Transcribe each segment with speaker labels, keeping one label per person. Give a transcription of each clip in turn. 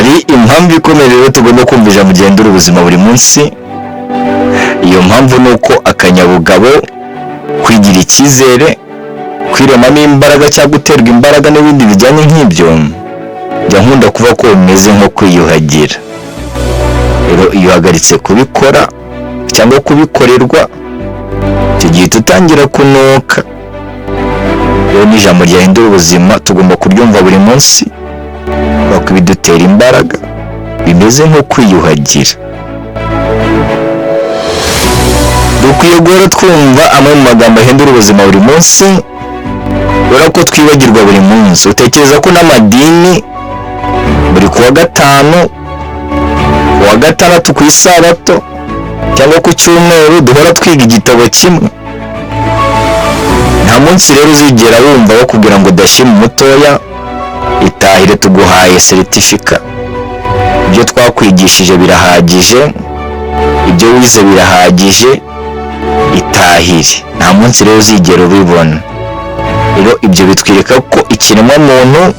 Speaker 1: Hari impamvu ikomeye rero tugomba kumva ijambo gihindura ubuzima buri munsi. Iyo mpamvu ni uko akanyabugabo, kwigira icyizere, kwiremamo imbaraga cyangwa guterwa imbaraga n'ibindi bijyanye nk'ibyo, njya nkunda kuvuga ko bimeze nko kwiyuhagira. Rero iyo uhagaritse kubikora cyangwa kubikorerwa, icyo gihe uhita utangira kunuka. Rero ni ijambo ryahindura ubuzima, tugomba kuryumva buri munsi kuko bidutera imbaraga, bimeze nko kwiyuhagira. Dukwiye guhora twumva amwe mu magambo ahindura ubuzima buri munsi, kubera ko twibagirwa buri munsi. Utekereza ko n'amadini buri kuwa gatanu, kuwa gatandatu, ku isabato cyangwa ku cyumweru duhora twiga igitabo kimwe? Nta munsi rero uzigera wumva bakubwira ngo dashima mutoya, itahire, tuguhaye seritifika, ibyo twakwigishije birahagije, ibyo wize birahagije, itahire. Nta munsi rero uzigera ubibona. Rero ibyo bitwereka ko ikiremwamuntu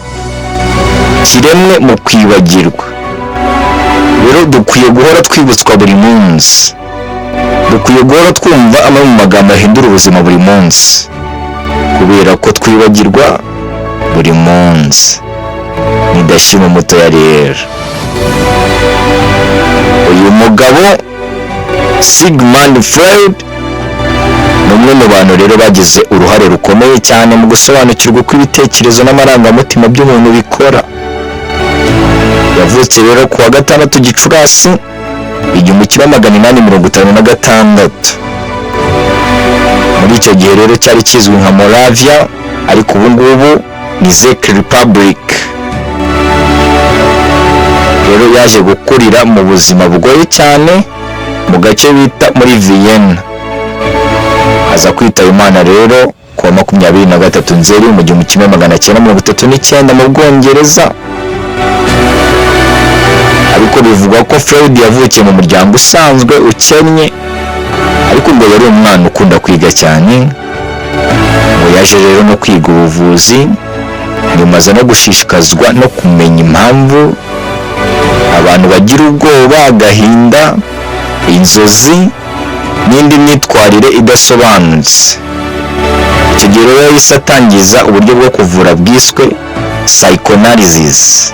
Speaker 1: kiremwe mu kwibagirwa. Rero dukwiye guhora twibutswa buri munsi, dukwiye guhora twumva amwe mu magambo ahindura ubuzima buri munsi, kubera ko twibagirwa buri munsi. Nidashima mutoya rero, uyu mugabo Sigmund Freud ni umwe mu bantu rero bagize uruhare rukomeye cyane mu gusobanukirwa uko ibitekerezo n'amarangamutima by'umuntu bikora. Yavutse rero ku wa 6 Gicurasi 1856. Muri icyo gihe rero cyari kizwi nka Moravia, ariko ubu ngubu ni Czech Republic. Rero yaje gukurira mu buzima bugoye cyane mu gace bita muri Vienna. Aza kwitaba Imana rero ku wa 23 Nzeri mu 1939 mu Bwongereza. Ariko bivugwa ko Freud yavukiye mu muryango usanzwe ukennye, ariko ngo yari umwana ukunda kwiga cyane. Ngo yaje rero no kwiga ubuvuzi, nyuma aza no gushishikazwa no kumenya impamvu abantu bagira ubwoba, agahinda, inzozi n'indi myitwarire idasobanutse. Icyo gihe rero yahise atangiza uburyo bwo kuvura bwiswe psychoanalysis,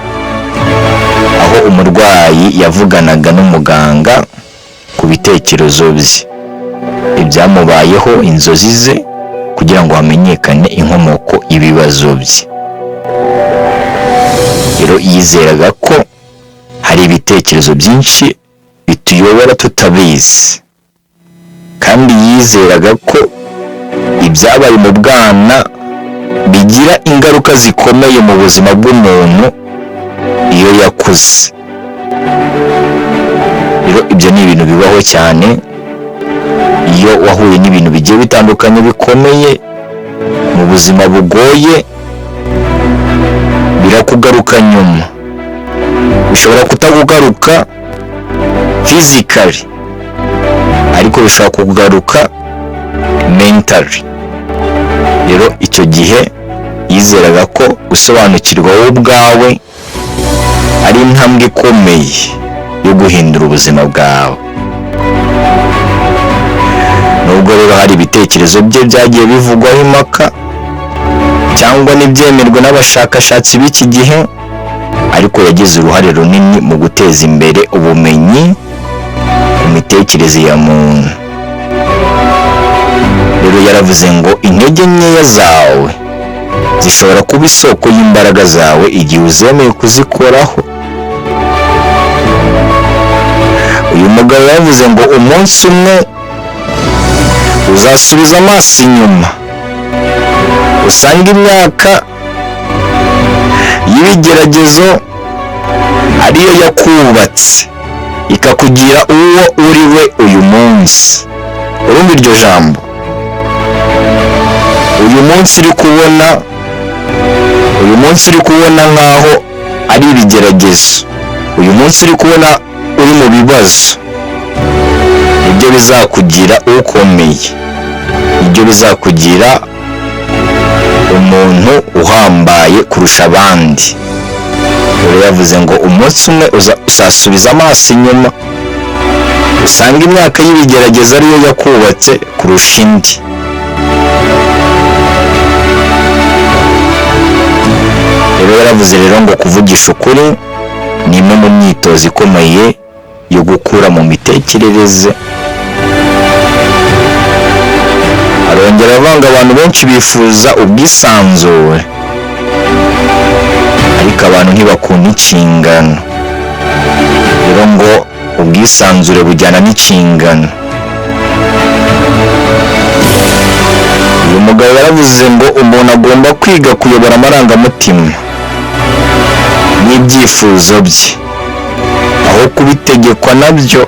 Speaker 1: aho umurwayi yavuganaga n'umuganga ku bitekerezo bye, ibyamubayeho, inzozi ze, kugira ngo hamenyekane inkomoko y'ibibazo bye. Rero yizeraga ko hari ibitekerezo byinshi bituyobora tutabizi, kandi yizeraga ko ibyabaye mu bwana bigira ingaruka zikomeye mu buzima bw'umuntu iyo yakuze. Rero ibyo ni ibintu bibaho cyane iyo wahuye n'ibintu bigiye bitandukanye bikomeye mu buzima bugoye, birakugaruka nyuma. Bishobora kutakugaruka physically, ariko bishobora kugaruka mentally. Rero icyo gihe yizeraga ko gusobanukirwa wowe ubwawe ari intambwe ikomeye yo guhindura ubuzima bwawe. Nubwo rero hari ibitekerezo bye byagiye bivugwaho impaka cyangwa n'ibyemerwa n'abashakashatsi b'iki gihe, ariko yagize uruhare runini mu guteza imbere ubumenyi mu mitekerereze ya muntu. Rero yaravuze ngo intege nkeya zawe zishobora kuba isoko y'imbaraga zawe igihe uzemeye kuzikoraho. Uyu mugabo yavuze ngo umunsi umwe uzasubiza amaso inyuma usanga imyaka y'ibigeragezo ariyo yakubatse ikakugira uwo uri we uyu munsi. Urumva iryo jambo? Uyu munsi uri kubona, uyu munsi uri kubona nkaho ari ibigeragezo, uyu munsi uri kubona uri mu bibazo, nibyo bizakugira ukomeye, nibyo bizakugira umuntu uhambaye kurusha abandi. Mugabo rero yavuze ngo umunsi umwe uzasubiza amaso inyuma usanga imyaka y'ibigeragezo ariyo yakubatse kurusha indi. Rero yaravuze rero ngo kuvugisha ukuri ni imwe mu myitozo ikomeye yo gukura mu mitekerereze. Arongera avuga ngo abantu benshi bifuza ubwisanzure, ariko abantu ntibakunda inshingano. Rero ngo ubwisanzure bujyana n'inshingano. Uyu mugabo yaravuze ngo umuntu agomba kwiga kuyobora amarangamutima n'ibyifuzo bye aho kubitegekwa nabyo.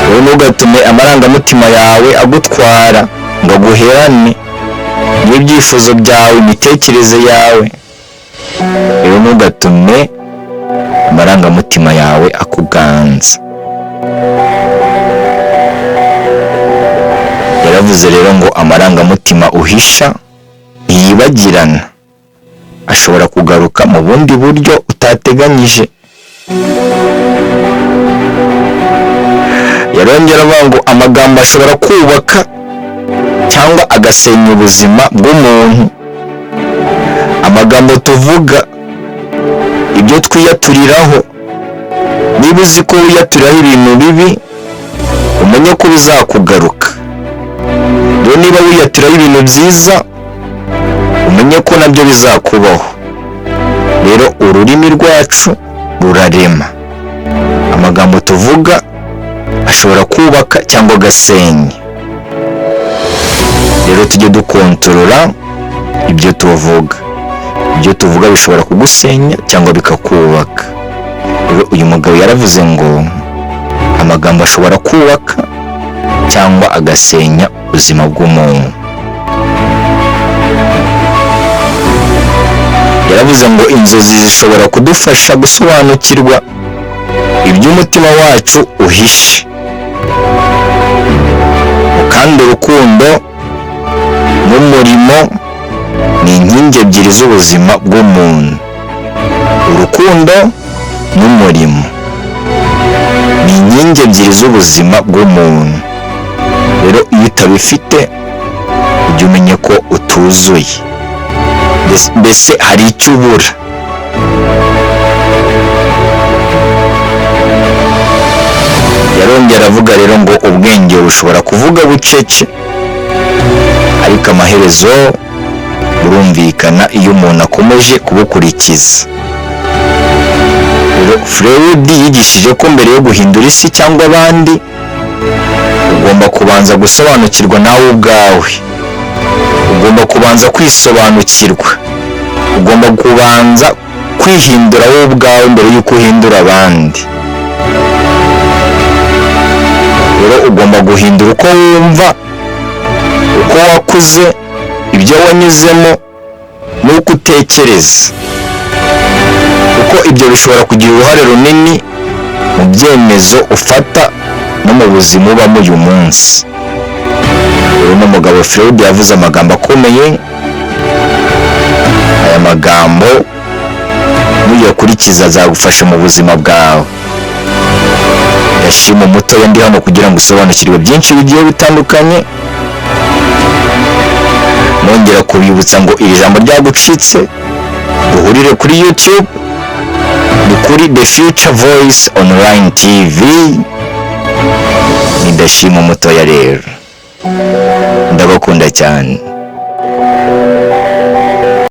Speaker 1: Wowe ntugatume amarangamutima yawe agutwara ngo aguherane n'ibyifuzo byawe, imitekerereze yawe. Rero ntugatume amarangamutima yawe akuganza. Yaravuze rero ngo amarangamutima uhisha ntiyibagirana, ashobora kugaruka mu bundi buryo utateganyije. Yarongera avuga ngo amagambo ashobora kubaka cyangwa agasenya ubuzima bw'umuntu. Amagambo tuvuga, ibyo twiyaturiraho, niba uzi ko wiyaturiraho ibintu bibi, umenye ko bizakugaruka. Rero niba wiyaturiraho ibintu byiza, umenye ko nabyo bizakubaho. Rero ururimi rwacu rurarema. Amagambo tuvuga ashobora kubaka cyangwa agasenya. Rero tujye dukontorora ibyo tuvuga. Ibyo tuvuga bishobora kugusenya cyangwa bikakubaka. Rero uyu mugabo yaravuze ngo amagambo ashobora kubaka cyangwa agasenya ubuzima bw'umuntu. Yaravuze ngo inzozi zishobora kudufasha gusobanukirwa ibyo umutima wacu uhishe. Kandi urukundo n'umurimo ni inkingi ebyiri z'ubuzima bw'umuntu. Urukundo n'umurimo ni inkingi ebyiri z'ubuzima bw'umuntu. Rero iyo utabifite, ujye umenya ko utuzuye, mbese hari icyo ubura. Yarongera avuga rero ngo ubwenge bushobora kuvuga bucece, ariko amaherezo burumvikana iyo umuntu akomeje kubukurikiza. Rero Freud yigishije ko mbere yo guhindura isi cyangwa abandi, ugomba kubanza gusobanukirwa nawe ubwawe. Ugomba kubanza kwisobanukirwa, ugomba kubanza kwihindura wowe ubwawe mbere y'uko uhindura abandi. Rero ugomba guhindura uko wumva, uko wakuze, ibyo wanyuzemo n'uko utekereza, kuko ibyo bishobora kugira uruhare runini mu byemezo ufata no mu buzima ubamo uyu munsi. Rero uno mugabo Freud yavuze amagambo akomeye. Aya magambo nuyakurikiza azagufasha mu buzima bwawe. Ndashima umutoya ndi hano kugira ngo usobanukirwe byinshi bigiye bitandukanye. Nongera kubibutsa ngo iri jambo ryagucitse, duhurire kuri YouTube, ni kuri The Future Voice Online TV. Ni Ndashima umutoya. Rero ndabakunda cyane.